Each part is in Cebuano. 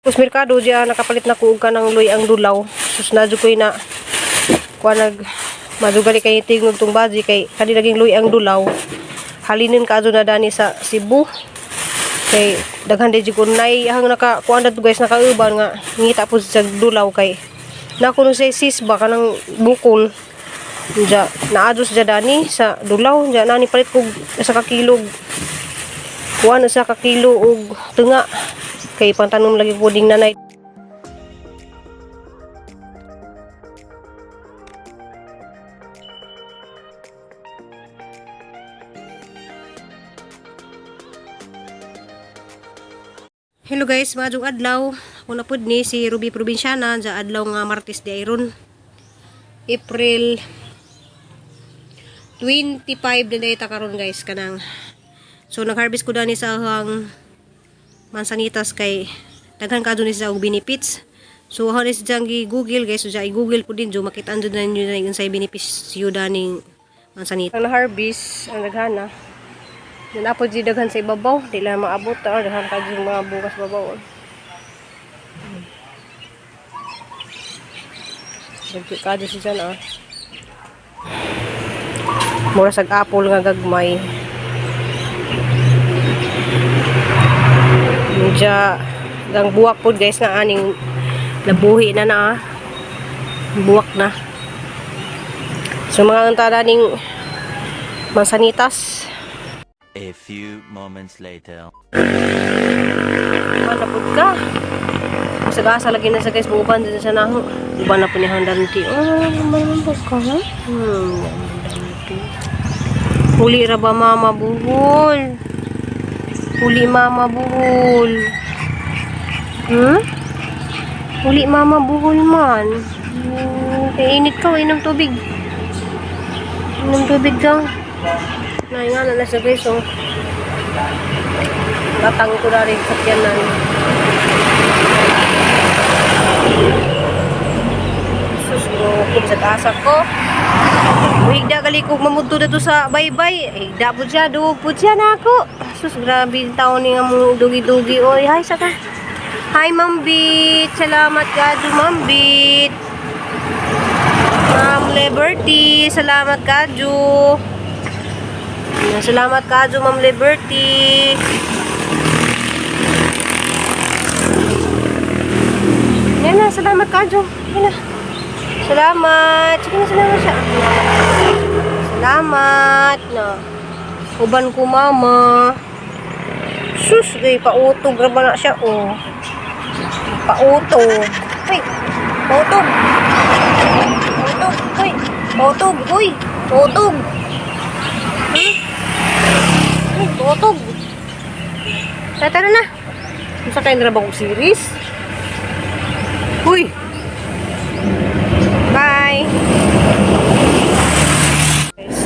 Tapos merkado diya nakapalit na ko og kanang luy ang dulaw. Sus na jud koy na kuan nag madugali kay tingog tong baji kay kani naging luy ang dulaw. Halinin ka na dani sa Cebu. Kay daghan di jud ko nay hang naka kuan na to guys, nakauban nga ngita po sa dulaw kay na kuno say sis ba kanang bukol. Diya naadtos diya dani sa dulaw diya nani palit kog sa ka kilo, kuan sa ka kilo og tunga kay pantanom lagi ko ding nanay. Hello guys, maadjong adlaw. Ako na pud ni si Ruby Provinciana sa adlaw nga Martes di ayron. April 25 na dayta karon guys kanang. So nag-harvest ko dani sa ahang mansanitas kay daghan ka ni sa og benefits. So how is diyang gi-Google guys, so dyan i-Google po din jo makita jud na ninyo na unsay benepisyo daning mansanita. Ang na-harvest ang daghana. Yan apo di daghan sa ibabaw, di lang maabot ta daghan ka jud mga bukas babaw. Dagko ka jud siya ah. Mura sag apple nga gagmay. Medya gang buwak pod guys na aning nabuhi na na ah. Buwak na. So mga unta ning mansanitas. A few moments later. Ano pod ka? Sagasa lagi na sa guys, buuban din sa naho. Uban na po ni Handanti. Oh, man po ka ha? Handanti. Huli ra ba mama buhol? Huli mama buhol. Huli mama buhol man. Kay init ka, inom tubig. Inom tubig ka. Nay nga na sa guys, oh. Tatang ko na rin sa tiyanan. Sus, ko sa asa ko. Higda gali ko mamudto dito sa baybay. Higda po siya, duog po siya na ako. Sus, grabe yung taon ni nga mong dugi-dugi. Oy, hi saka. Hi, Ma'am Bit. Salamat ka, Ma'am Bit. Ma'am Liberty. Salamat ka, Ju. Salamat ka, Ma'am Liberty. Yan na, salamat ka, Jo. Yan na. Salamat. Sige na, salamat siya. Salamat. Na. Uban ko, mama. Sus, ay, pautog. Graba na siya, oh. Pautog. Uy, pautog. Pautog. Uy, pautog. Uy, pautog. Uy, pautog. Tara, tara na. Sa kayo na ba kong series? Uy! Bye! Guys.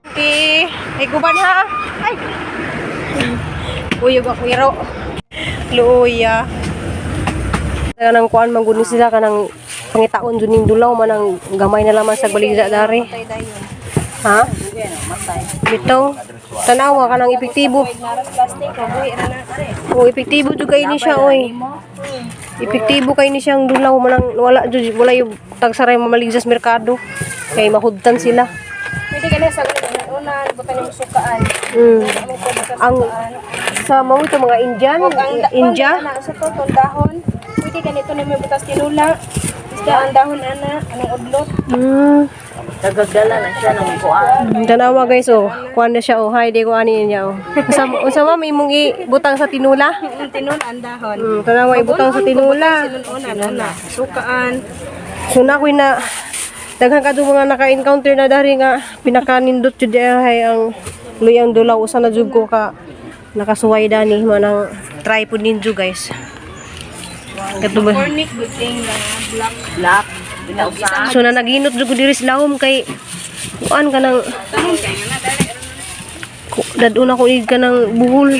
Ate, ay guban ha. Ay. Uyog ako iro. Luya. Kanang kuan man gud ni sila kanang pangitaon jud ning dulaw man ang gamay na lamang sa baligya dari. Ha? Bitaw. Tanawa kanang epektibo. Oh, epektibo jud kay ni siya oy. Epektibo kay ni siyang dulaw manang wala jud wala yung tagsaray mamaligya sa merkado. Kay mahudtan sila. Pwede ka na sa una, butan yung sukaan. Ang sa mga ito mga Indian, India. Ana, sa to, tong dahon. Pwede ganito na may butas tinula. Isda ang dahon ana, anong udlot. Nagagdala na siya ng kuan. Tanawa guys oh, kuan na siya oh. Hi, di ko ani niya oh. Unsa unsa ma'am imong ibutang sa tinula? Ang tinula ang dahon. Tanawa ibutang sa tinula. Sinununan ana, sukaan. So na ko'y na daghan ka mga naka-encounter na dari nga pinakanindot jud ay ang luyang dulaw usa na jud ko ka nakasuway dani manang try pud ninyo guys. Kato ba? Cornic good thing na black. Black. Binausa. So na naginot jud ko diri sa lahom kay kuan ka ng daduna ko ig ka ng buhol.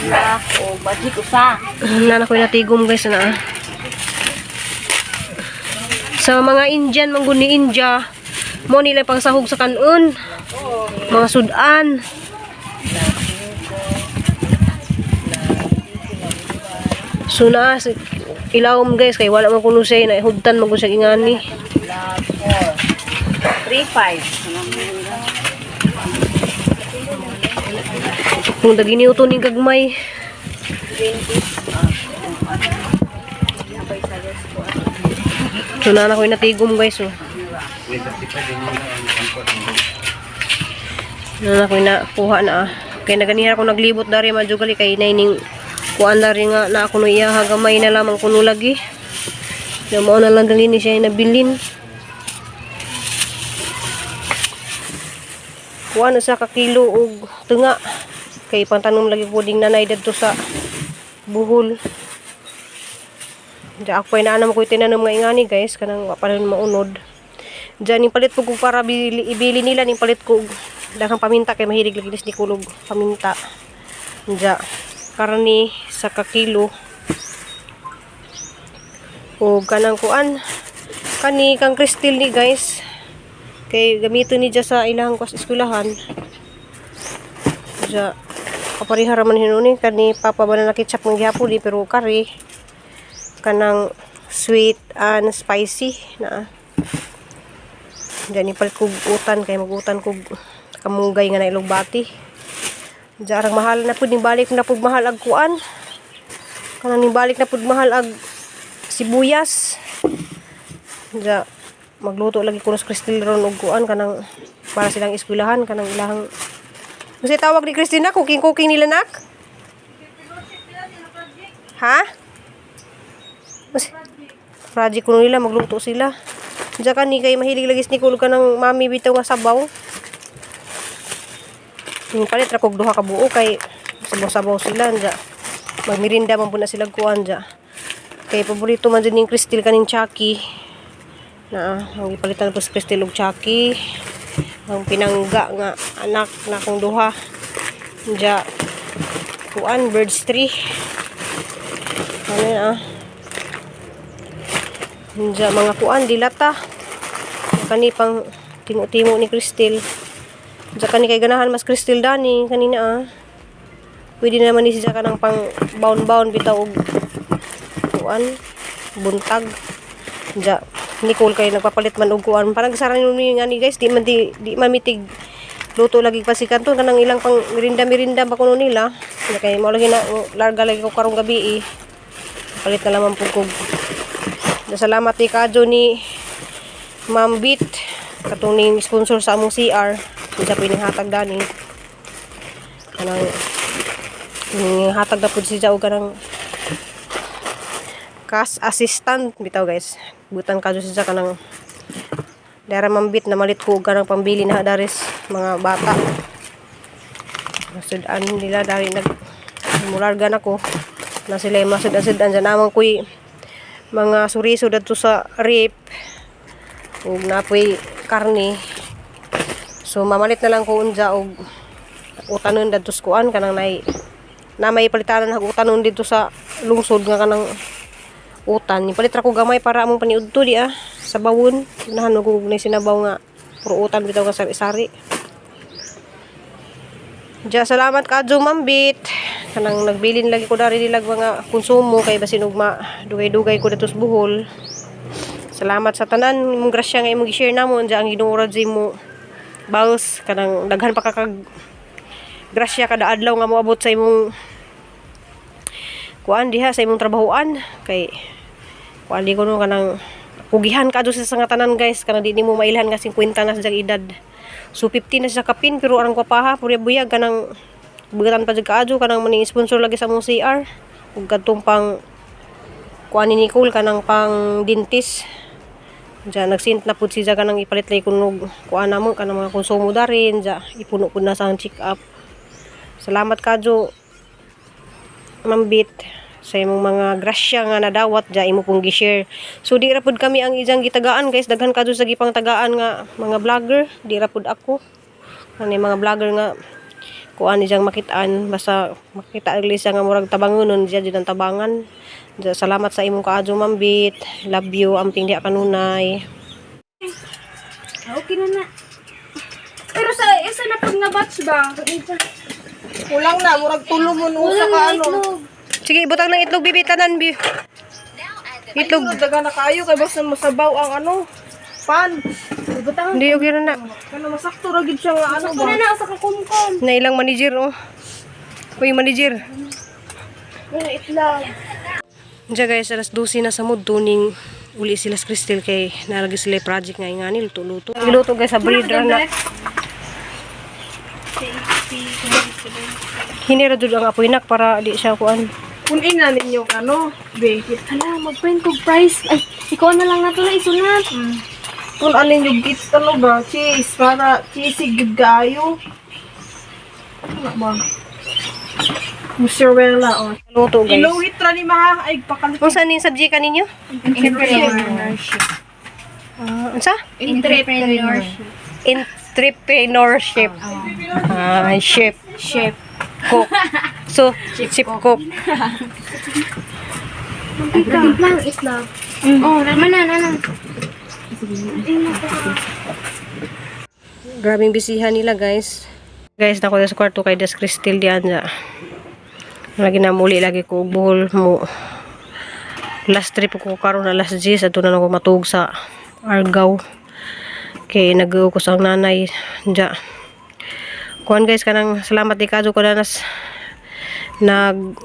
Black. O bajik usa. Na na ko natigom guys na. Sa mga Indian manggod ni India mo nila pangsahog sa kanon. Mga sudan. So na ilawom, guys, kay wala man kuno siya na hugtan man kun siya ingani. 3, 5. Kung daginiuto ning gagmay. So na na ko natigom, guys, oh. Na na ko nakuha na ah. Kay naganihan ako naglibot dari madyo gali kay naining kuan dari nga na ako no iya gamay na lamang kuno lagi. Na mao na lang dali ni siya nabilin. Kuan usa ka kilo og tunga kay pantanom lagi ko ding nanay dadto sa Buhol. Diya ako ay naanam ko tinanom nga ingani, guys, kanang wa pa nun maunod. Diyan ning palit po kung para bili, ibili nila ning palit ko og daghang paminta kay mahilig lagi ni kulog paminta. Diya karni sa kakilo o kanang kuan kani kang Kristel ni, guys, kay gamiton ni dya sa ilang kwas eskwelahan. Diya kapareha ra man hinuni kani papa ba na nakitsap ng gihapon di pero kari kanang sweet and spicy na. Diyan ni palit kog utan kay magutan kog kamugay nga na ilog bati. Diyan arang mahal na pud ning balik na pud mahal ag kuan. Kanang ning balik na pud mahal ag sibuyas. Diya magluto lagi ko sa Cristel ron og kuan kanang para silang eskwelahan kanang ilahang kasi tawag ni Christina cooking cooking nila, nak. Ha? Mas, project ko nila magluto sila. Diya ka ni kay mahilig lagi ni ka ng mami bitaw nga sabaw. Yung palit ra kog duha ka buo kay sabaw-sabaw sila diya. Magmirinda man po na sila kuan diya. Kay paborito man dyan ning Cristel kaning Chucky. Na ang ipalitan po si Cristel og Chucky. Ang pinangga nga anak na akong duha. Diya kuan birds tree. Ano yun ah? Diya mga kuan dilata. Kani pang timo-timo ni Cristel. Diya kani kay ganahan mas Cristel dani kanina ah. Pwede naman ni siya kanang pang baon-baon bitaw og kuan buntag. Diya Nicole kay nagpapalit man og kuan. Parang saran ni nga ni, guys, di man mitig luto lagi pasikanton kanang ilang pang merinda-merinda ba kuno nila. Kaya kay mao lagi na larga lagi ko karong gabi eh. Palit na lamang pud kog. Salamat ni Kadyo ni Ma'am Bit katong ning sponsor sa among CR sa pininghatag dani kanang hatag na pud siya og kanang cash assistant bitaw, guys. Butan kadyo siya kanang dara Ma'am Bit na malit ko og kanang pambili na daris mga bata masudan nila dari nag mularga na ko na sila yung masudan-sudan dyan namang kuy mga suriso dadto sa rep ug napoy karne. So mamalit na lang ko unja og utanon dadto sa kuan kanang nay na may palitanan hag utanon dito sa lungsod nga kanang utan. Palit ra ko gamay para among paniudto di ah sa bawon. Unahan og nay sinabaw nga puro utan bitaw nga sari-sari. Diya, salamat kadyo Mambit. Kanang nagbilin lagi ko dari nilag mga konsumo kay basin ugma dugay-dugay ko datos Buhol. Salamat sa tanan imong grasya nga imong gi-share namo diya ang Ginoo ra mo balos kanang daghan pa ka kag grasya kada adlaw nga moabot sa imong kuan diha sa imong trabahoan kay kuan di ko no kanang kugihan ka sa nga tanan, guys, kanang di nimo mailhan nga 50 na sa edad. So 50 na siya kapin pero arang kwapaha purya buyag kanang bugatan pa jud kaadyo kanang maning sponsor lagi sa among CR ug kadtong pang kuan ni Nicole kanang pang dentist. Diya nagsint na pud siya kanang ipalit lay kunog kuan namo kanang mga konsumo darin diya ipuno pud na sa check up. Salamat kadyo Mambit sa imong mga grasya nga nadawat diya imo pong gi-share. So di ra pud kami ang ijang gitagaan, guys, daghan kadyo sa gipang tagaan nga mga vlogger, di ra pud ako. Ani mga vlogger nga kuan ijang makitaan basta makita agli siya nga murag tabangonon diya jud ang tabangan. Diya, salamat sa imong kaadyo, Mambit. Love you amping diha kanunay. Okay na na. Pero sa nga batch ba? Kulang na, murag tulo mo nung usa ka ano. Sige, ibutang ng itlog, bibi, tanan, bi. Itlog. Ay, daga na kayo kay basta masabaw ang ano, pan. Hindi, okay na na. Kana masakto ra gid siya nga ano ba. Wala na sa kakumkum. Na ilang manager, oh. Uy, manager. Yung itlog. Diyan guys, alas 12 na sa mood, tuning uli sila sa Crystal kay nalagi sila yung project nga ingani, luto-luto. Luto guys, sa bread ra na. Hinira jud ang apoy nak para di siya kuan. Kunin na ninyo ano, be. Hala, mag-print kog price. Ay, ikaw na lang nato na isunat. Kun ninyo gits ano ba, cheese para cheesy gid kaayo. Ano ba? Mozzarella oh. Luto guys. Iluhit ra ni maha ay pakalit. Unsa ning subject ninyo? Entrepreneurship. Ah, unsa? Entrepreneurship. Entrepreneurship. Ah, ship. Chef. Cook. So, chip cook. Itlog. Itlog. Oh, naman na, na, na. Grabing bisihan nila, guys. Guys, nako sa kwarto kay Des Cristel diyan ja. Lagi na muli lagi ko og buhol mo. Last trip ko karon alas 10 adto na ako matuog sa Argao. Kay nag ko sa ang nanay ja. Kuan guys, kanang salamat di kadto ko na nas nag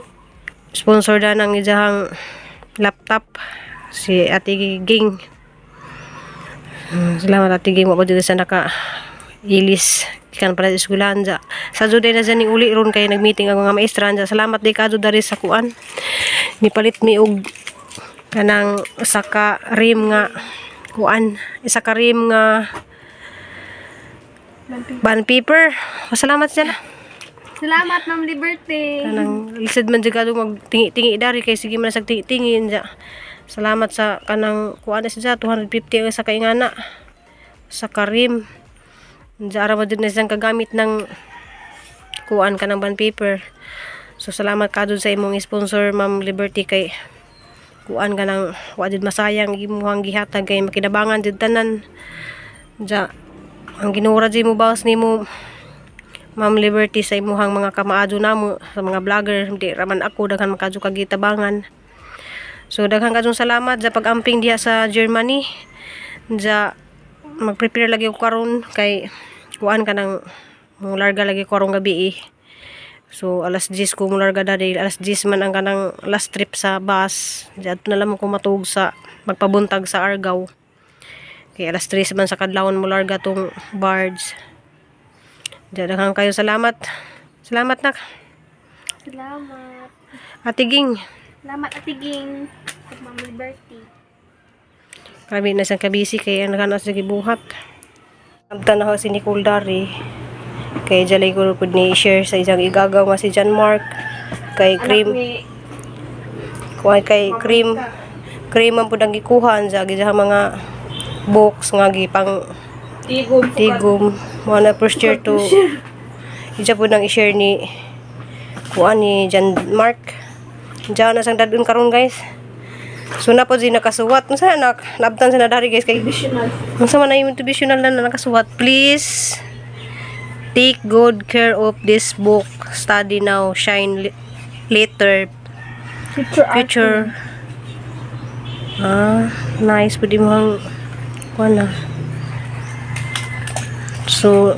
sponsor na ng ijahang laptop si Ate Ging. Salamat Ate Ging, wa ko dito sa naka ilis ikan pala sa eskwelahan dya. Sa juday na dyan ni uli ron kay nag-meeting ang mga maestra dya. Salamat di kadto dari sa kuan. Nipalit mi og kanang usa ka rim nga kuan, isa ka rim nga bond paper. Salamat siya na. Salamat, Ma'am Liberty. Kanang lisod man jud kadto magtingi-tingi dari kay sige man sa tingi-tingi dya. Salamat sa kanang kuan na siya 250 ang isa ka ingana sa karim. Diya ara mo jud na siyang kagamit ng kuan kanang bond paper. So salamat ka sa imong sponsor Ma'am Liberty kay kuan ka ng wa jud masayang imuhang gihatag kay makinabangan jud tanan. Diya ang ginuura jud mo boss nimo Ma'am Liberty sa imuhang mga kamaadyo namo sa mga vlogger di raman ako daghan makadyo kag gitabangan. So daghan kadtong salamat sa pag-amping diha sa Germany. Diya mag-prepare lagi ko karon kay kuan ka ng mularga lagi ko karong gabi eh. So alas 10 ko mularga dali, alas 10 man ang kanang last trip sa bus. Diya adto na lamang ko matuog sa magpabuntag sa Argao. Kay alas 3 man sa kadlawon mularga tong barge. Diya daghan kayo salamat. Salamat nak. Salamat. Ate Ging. Salamat, Ate Ging. At Ma'am Liberty. Grabe na siyang kabisi kay ang naghanap sa gibuhat. Abtan ako si Nicole Dari. Kay Jalay ko pud ni share sa isang igagaw nga si John Mark. Kay cream Ni kuha kay cream cream ang pud ang gikuha sa gidya mga books nga gipang tigom. tigom mo na first year to isa pud ang i-share ni kuha ni John Mark. Diyan na sang dadun karon guys. So na po di nakasuwat. Unsa na nak nabtan sa nadari guys kay Additional. unsa man na yung motivational na nakasuwat. Please take good care of this book. Study now, shine later. Future art. Future. Ah, nice. Pwede mo ang kuha na. So,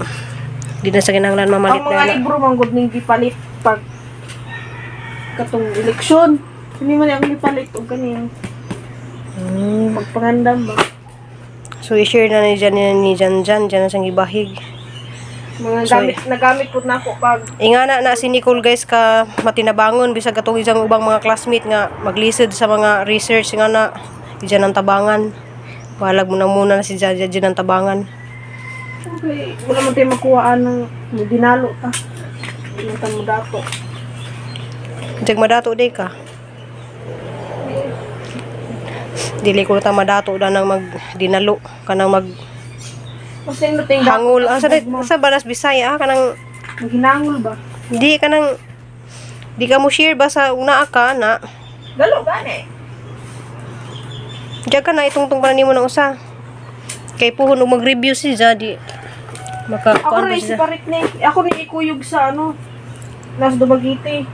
di na sa kinahanglan mamalit Ang mga na na. libro manggod ning gipalit pag katong eleksyon. Kini man ang gipalit og kaning pagpangandam ba. So, i-share na ni Jan ni Jan Jan. Jan na siyang gibahig. Mga So, gamit nagamit pud nako pag Ingana na si Nicole guys ka matinabangon bisag katong isang ubang mga classmate nga maglisod sa mga research nga na diyan ang tabangan. Balag mo na muna na si Jaja diyan ang tabangan. okay, wala man tayo makuhaan ng dinalo ta. Wala ta mo dato. Diyan madato day ka. Dili ko ta madato da nang mag dinalo kanang mag Basta yung nating hangol. Ah, sa balas Bisaya ah, kanang Maghinangol ba? di kanang di ka mo share ba sa una ka na Dalo gani. Diyan ka na itungtong pa na nimo ng usa. Kay puhon og mag-review si Jadi. Maka Ako kuan rin pa siya. separate ni. Ako ni ikuyog sa ano. Nas Dumaguete.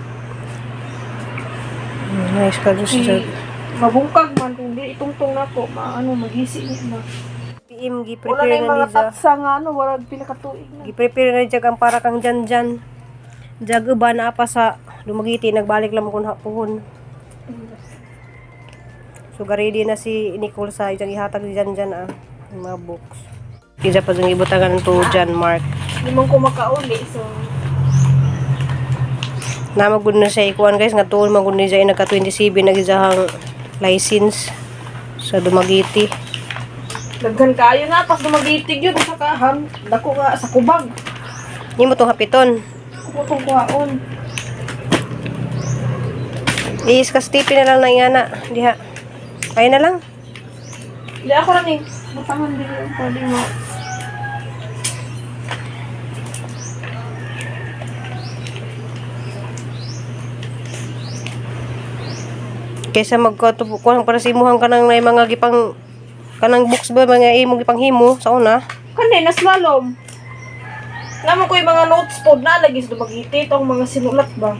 Nice ka dyan siya. Mabungkag man kung di itungtong nako, maano magisi ni ma. PM Wala gi-prepare na yung na mga ni Ja. tatsa nga ano, wala pila ka tuig na. Gi-prepare na jag ang para kang jan-jan. Jag uba na pa sa Dumaguete nagbalik lang kun hapuhon. So ready na si Nicole sa ijang ihatag si Jan-Jan ah, yung mga books. Isa pa jang ibutangan to Jan Mark. Di man ko makauli so Namagud na siya ikuan guys nga tuon magud ni siya nagka 27 na gizahang license sa Dumaguete. daghan kaayo na pas Dumaguete gyud sa kahan, dako nga sa kubag. Nimo tong hapiton. Ako tong kuhaon. Iis ka stipi na lang na ingana diha. Ay na lang. Di ako ra ni butangan dili ang pwede mo. Kaysa magkatupo kuan para sa imuhang kanang nay mga gipang kanang books ba mga imong gipanghimo sa una. Kani naslalom. Namo ko yung mga notes pod na lagi sa Dumaguete tong mga sinulat ba.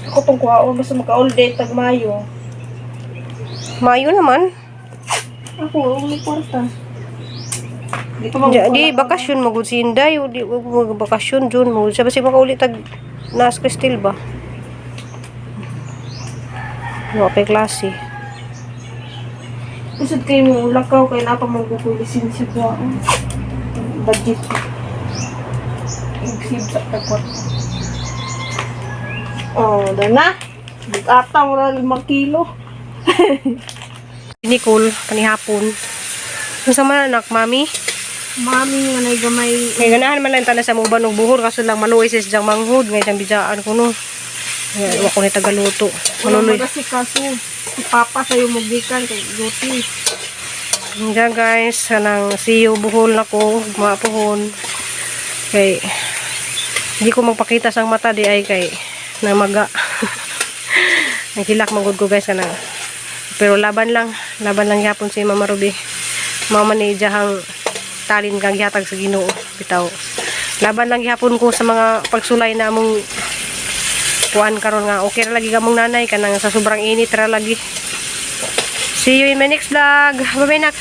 Ako tong kuhaon basta maka all day tag Mayo. Mayo naman. Ako ang kwarta. Di pa Di, di bakasyon magud si Inday o di wag magbakasyon June mo. Siya basi makauli tag nas Cristel ba. Wa pa klase. Usod kayo mo lakaw kay napa mo ko lisensya ko. Budget. Exib sa tagkwarta. Oh, dana. Bugata mo na 5 kilo. Nicole kanihapon. Unsa man anak, mami? Mami nga nay gamay. Kay ganahan man lang tanan sa muban og buhol kaso lang maluoy sa siyang manghud ngay siyang bijaan ko no. Kaya wa ko ni tagaluto. Wala Maluloy. kaso. Si Papa sa'yo mo gikan kay Guti. Diyan guys, kanang see you buhol na ko, mga puhon. Kay hindi ko magpakita sang mata di ay kay namaga. Naghilak magud ko guys kanang. Pero laban lang gyapon si Mama Ruby. Mama ni jahang talin kang gihatag sa Ginoo bitaw. Laban lang gyapon ko sa mga pagsulay na among kuan karon nga okay ra lagi kamong nanay kanang sa sobrang init ra lagi. See you in my next vlog. Bye bye nak.